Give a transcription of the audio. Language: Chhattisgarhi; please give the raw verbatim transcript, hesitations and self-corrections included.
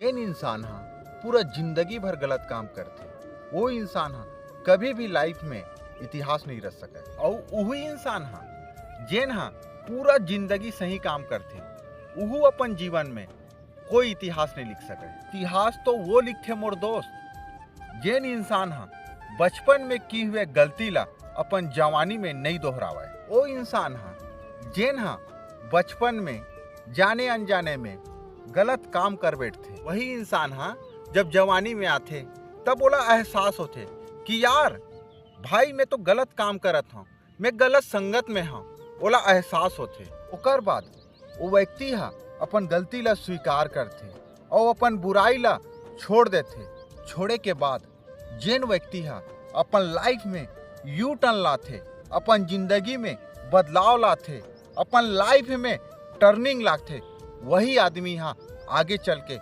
जेन इंसान ह पूरा जिंदगी भर गलत काम करथे, वो इंसान ह कभी भी लाइफ में इतिहास नहीं रच सकय। अउ उही इंसान ह, जेन ह पूरा जिंदगी सही काम करथे, उहू अपन जीवन में कोई इतिहास नहीं लिख सकय। इतिहास तो वो लिखथे मोर दोस्त, जेन इंसान ह बचपन में की हुए गलती ला अपन जवानी में नहीं दोहरावय। वो इंसान ह, जेन ह बचपन में जाने अनजाने में गलत काम कर बैठथे, वही इंसान ह जब जवानी में आथे, तब ओला एहसास होथे कि यार भाई, मैं तो गलत काम करत हूँ, मैं गलत संगत में हूँ, ओला एहसास होथे। ओकर बाद वो व्यक्ति ह अपन गलती ला स्वीकार करथे अउ अपन बुराई ला छोड़ देथे। छोड़े के बाद जेन व्यक्ति ह अपन लाइफ में यू टर्न लाथे, अपन जिंदगी में बदलाव लाथे, अपन लाइफ में टर्निंग लाथे, वही आदमी ह आगे चल के